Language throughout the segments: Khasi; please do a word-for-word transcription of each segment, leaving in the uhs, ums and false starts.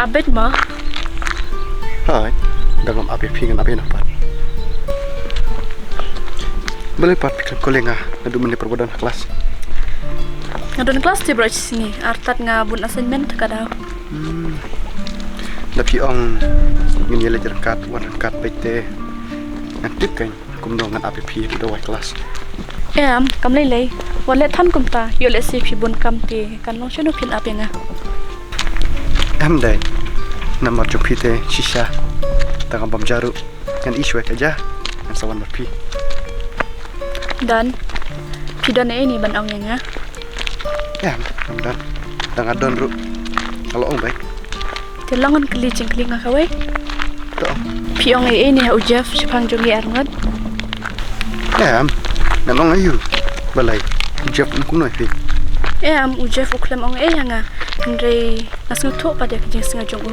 Abet ma. Hai, dang lam ap ïa phi ngan ap ïa noh pat. Balei pat phi khlem kol ïa nga naduh mynne por ba don ha klas? Nga don klas te baroh shi sngi, artat nga bun assignment ka daw. Hmm. Da phi ong ngin ïa leit ryngkat, wan ryngkat beit te ngan tip kein. Kumno ngan ap ïa phi da wai klas? Em, kam lei lei. Wat leh than kumta, ïoh lehse phi bun kam te kan long shano phin ap ïa nga. Em dei. Namar jong phi te shisha. Tang bam jaru. Ngan ïoh shuwa ka ja. Ngan sa wan bad phi. Don. Phi don ei ni ban ong ïa nga? Em, em don. Tang don ruh. Ka la ong beit. Te long ngan kylli jingkylli nga kawei. To. Phi ong ei ei ne ha u Jeff shaphang jong ngi arngut? Em, ngan ong aïu? Balei? U Jeff um kumno ïa phi? Em, u Jeff u khlem ong ei ha nga. Hynrei nga sngewthuh pat ïa ka jingsngew jong u.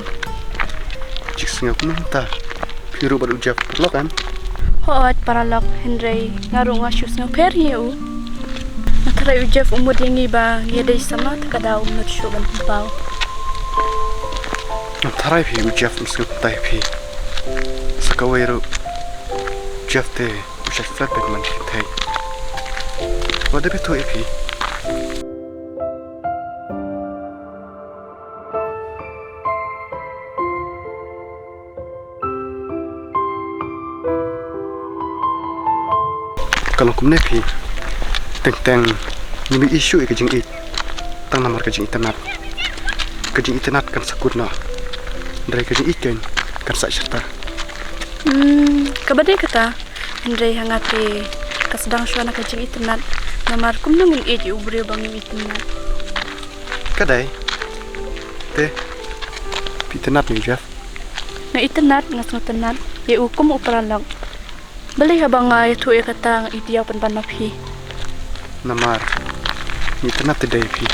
Jingsngew kumno mynta? Phi ruh bad u Jeff paralok em? Hooid paralok, hynrei nga ruh nga shu sngewpher ïa u. Nga tharai u Jeff u mut ïa ngi ba ngi ïadei samla te ka daw u mut shuh ban pynpaw. Nga tharai phi u Jeff um sngewthuh ïa phi. Sa kawei ruh Jeff te u shait flat bad man kynthei. Wat da phi thuh ïa phi. Ka long kumne phi. Teng teng ngim ïohi shuh ïa ka jingïeit. Tang namar ka jingitynnat. Ka jingitynnat kan sa kut noh. Hynrei ka jingïeit kan, kan sa shata. Hmm, kaba dei kata. Hynrei ha nga te ka sdang shuwa na ka jingitynnat. Namar kumno ngin ïeit ïa u briew ba ngim itynnat. Ka dei. Te phi itynnat ne u Jeff? Nga itynnat, nga sngewtynnat ïa u kum u paralok. Balei haba nga ïathuh ïa kata nga ïeit ïa u pynban ma phi? Namar nga itynnat te dei phi.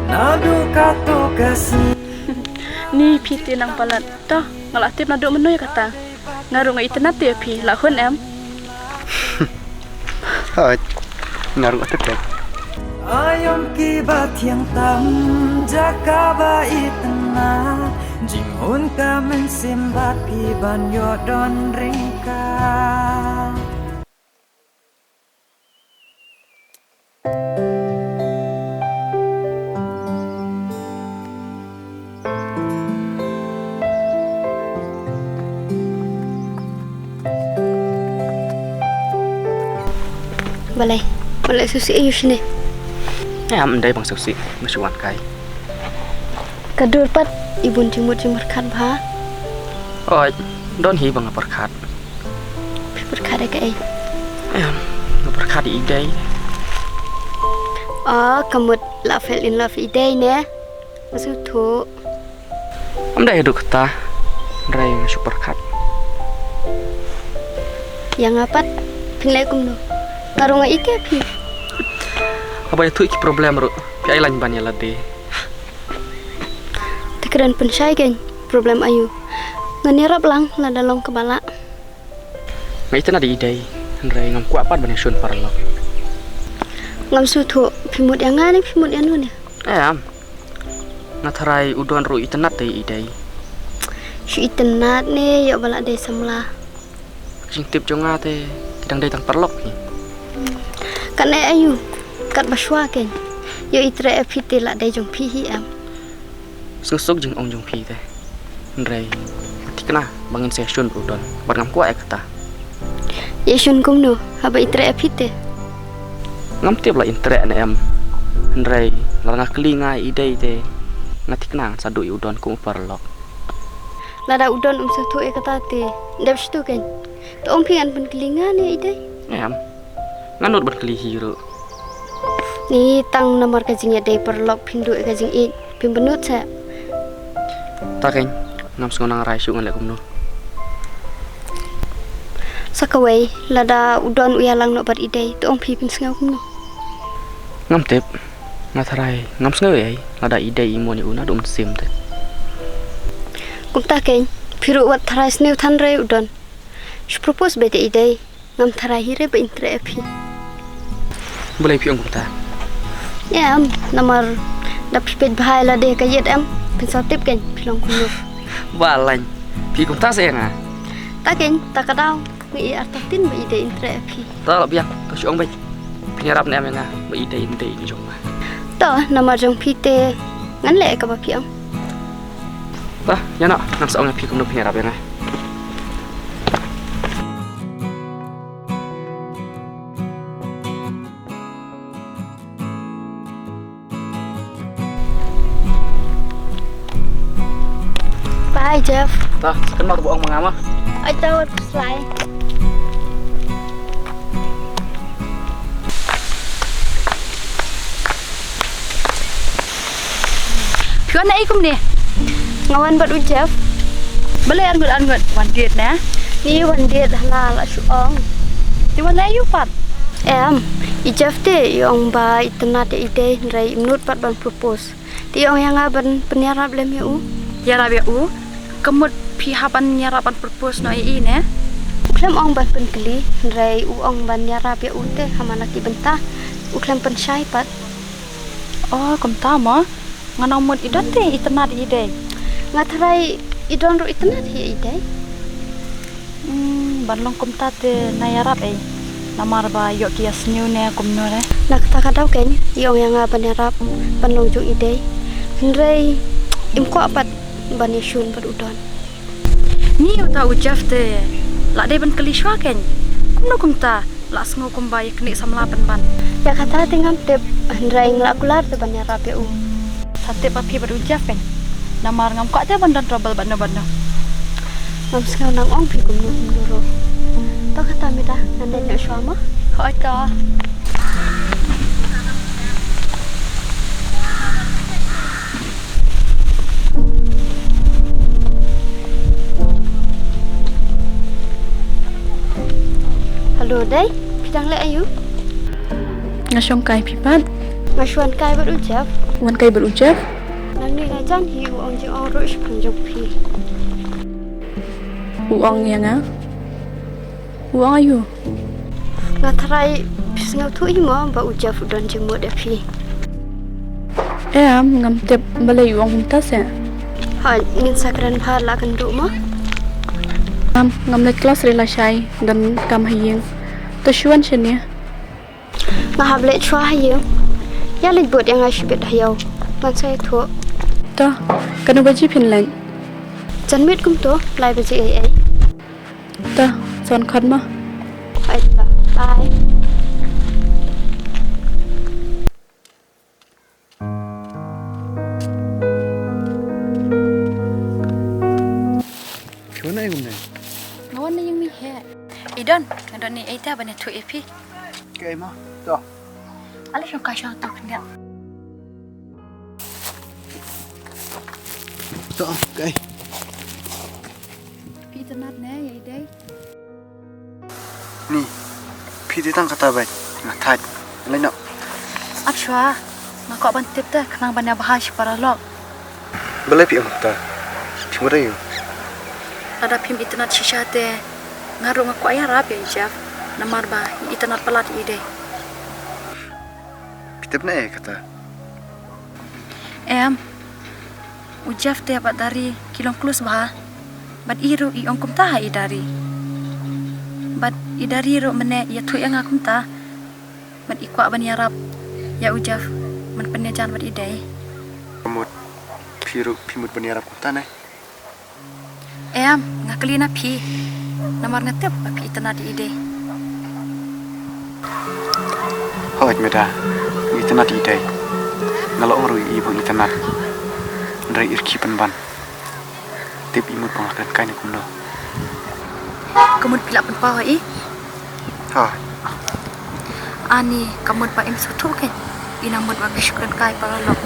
Naduh katto ka sngi. Ni phi te nang palat. To, nga la tip naduh mynno ïa kata. Nga ruh nga itynnat te ïa phi, la hun em? Hooid, nga ruh nga tip te. Aïom kiba thiang tam jaka ba itynnat, jinghun ka mynsiem bad phi ban ïoh don ryngkat. Balei? Balei sngewsih aïu shane? Em, ym dei ban sngewsih, nga shu wan kai. Ka dur pat i bun jingmut jingpyrkhat bha. Oi, don hi ba nga pyrkhat. Phi pyrkhat ïa kaei? Em, nga pyrkhat ïa i Dei. Oh, ka mut la fell in love ïa i Dei ne? Nga sngewthuh. Ym dei haduh kata, hynrei nga shu pyrkhat. Ïa nga pat, phin leh kumno? Nga ruh nga ïeit ïa phi. Haba ïathuh ïa ki problem ruh phi ai lain ban ïa lade. Te kren pynshai kein, problem aïu? Ngan ïarap lang lada long kaba lah. Nga itynnad ïa i Dei, hynrei ngam kwah pat ban ïashun paralok. Ngam sngewthuh, phi mut ïa nga ne phi mut ïano ne? Em. Nga tharai u Don ruh u itynnad te ïa i Dei. Shu itynnad ne ïoh ba lah dei samla? Ka jingtip jong nga te ki dang dei tang paralok hi. Katne aïu, katba shuwa kein. Ïoh i treh ïa phi te lah dei jong phi hi em. Sngewsuk jingong jong phi te. Hynrei nga thikna ba ngin sa ïashun bad u Don, bad ngam kwah ïa kata. Ïashun kumno haba i treh ïa phi te? Ngam tip la in treh ne em. Hynrei lada nga kylli nga ïa i Dei te, nga thikna ngan sa duh ïa u Don kum u paralok. Lada u Don um sngewthuh ïa kata te, dep shitu kein. To ong phi ngan pynkylli nga ne ïa i Dei? Em. Ngan nud ban kylli hi ruh. Ni tang namar ka jingïadei paralok phin duh ïa ka jingïeit, phim bynnud seh. Ta kein, ngam sngew nang rai shuh ngan leh kumno. Sa kawei, lada u Don u ïalang noh bad i Dei, to ong phi phin sngew kumno? Ngam tip, nga tharai ngam sngew ei ei lada i Dei i mon ïa u naduh mynsiem te. Kumta kein, phi ruh wat tharai sniew than re u Don. Shu propose beit ïa i dei. Ngam tharai hi re ba in treh ïa phi. Balei phi ong kumta? Em, namar da phi peit bha ïa lade ka ïit em, phin sa tip kein phi long kumno. Ba lain, phi kumta sa ïa nga. Ta kein, ta ka daw. Ngi i arta tin ba i dei in treh ïa phi. Ta la biang, ta shu ong beit. Phin ïarap ne em ïa nga ba i dei in dei ni jong nga. To, namar jong phi te ngan leh kaba phi ong. Ta, ïa na, ngan sa ong ïa phi kumno phin ïarap ïa nga. Bye, Jeff. Ta, sa kynmaw ba ong ma nga ma. Ai ta wat slai. Phi wan ei kumne? Nga wan bad u Jeff. Balei arngut arngut wan date ne? Ni wan date hana la shu ong. Te wan ei u pat? Em, i Jeff te i ong ba i tynnat ïa i dei hynrei i mut pat ban propose. Te i ong ïa nga ban pynïarap lem ïa u. Ïarap ïa u? Ka mut phi hap ban ïarap ban propose noh ïa i ne? U khlem ong ban pynkylli, hynrei u ong ban ïarap ïa u te ha man la ki bynta. U khlem pynshai pat. Oh, kumta mo? Nga nang mut i don te i tynnat ïa i dei. Nga tharai i don ruh i tynnat ïa i dei. Hmm, ban long kumta te na ïarap ei. Namar ba ïoh ki ïa sniew ne kumno re. Na kata ka daw kein i ong ïa nga ban ïarap ban long jong i dei. Hynrei im kwah pat ban ïashun bad u Don. Ni uta u Jeff te la dei ban kylli shuwa kein. Kumno kumta la sngew kumba ïa kane samla pynban. Ïa kata te ngam tip, hynrei nga la kular te ban ïarap ïa u. Sa tip ba phi bad u Jeff kein. Namar ngam kwah te ban don trouble bad no bad no. Ngam sngew nang ong phi kumno kumno ruh. To kata mita ngan leit noh shuwa mo. Hooid to. Hello dei, phi dang leh aïu? Nga shong kai, phi pat? Nga shu wan kai bad u Jeff. Wan kai bad u Jeff? Nangne na jan hi u ong jingong ruh shaphang jong phi. U ong ïa nga? U ong aïu? Nga tharai phi sngewthuh hi mo ba u Jeff u don jingmut ïa phi. Em, ngam tip balei u ong kumta se. Hooid, ngin sa kren bha la kynduh mo. Em, ngam leit klas re lashai, don kam ha ïing. To shu wan shane. Nga hap leit shuwa ha ïing. Ïa leit bud ïa nga shibit ha ïew. Ngan sa ïathuh. To, katno baje phin leit? Janmiet kumto, lai baje eiei. To, sa wan khot mo. Bye. Bye. Phi wan na ïing kumne? Nga wan na ïing mih heh. I Don, nga don ei ei te ban ïathuh ïa phi. Kaei mo? To. Ale shong kai shong to khyndiat. To, kaei? Phi itynnad ne ïa i dei? Ni, phi dei tang kata beit, nga thait. Lei noh. Ap shuwa, nga kwah ban tip te khnang ban ïa bha sha paralok. Balei phi ong kata? Phi mut aïu? Lada phim itynnad shisha te nga ruh nga kwah ïarap ïa i Jeff, namar ba i itynnad palat ïa i dei. Phi tip ne ïa kata? Em, u Jeff te bad Dari ki long close bha. Bad i ruh i ong kumta ha i Dari. Bad i Dari ruh mynne i ïathuh ïa nga kumta. Bad i kwah ban ïarap ïa u Jeff ban pynïajan bad i dei. Ka mut phi ruh phi mut ban ïarap kumta ne? Em, nga kylli na phi. Namar nga tip ba phi itynnad ïa i dei. Hooid Meda, nga itynnad ïa i dei. Nga la ong ruh ïa i ba nga itynnad. Hynrei i rkhie pynban. Tip i mut ba nga kren kai ne kumno. Ka mut phi la pynpaw ha i? Ha. Ani, ka mut ba im sngewthuh kein. I na mut ba phi shu kren kai paralok.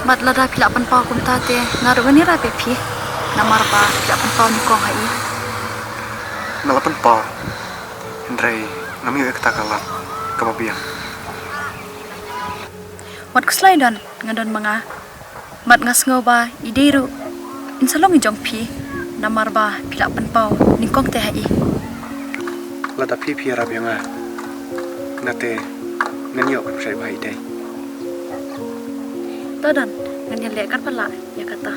Bad lada phi la pynpaw kumta te nga ruh ngan ïarap ïa phi. Namar ba phi la pynpaw nyngkong ha i. Nga la pynpaw. Hynrei ngam ïoh ïa kata ka lad kaba biang. Wat khuslai Don, nga don ma nga. Bad nga sngew ba i dei ruh in sa long i jong phi. Namar ba phi la pynpaw nyngkong te ha i. Lada phi phi ïarap ïa nga, nga te ngan ïoh ka pyrshah bha ïa i. To don, ngan ïaleh katba lah ïa kata.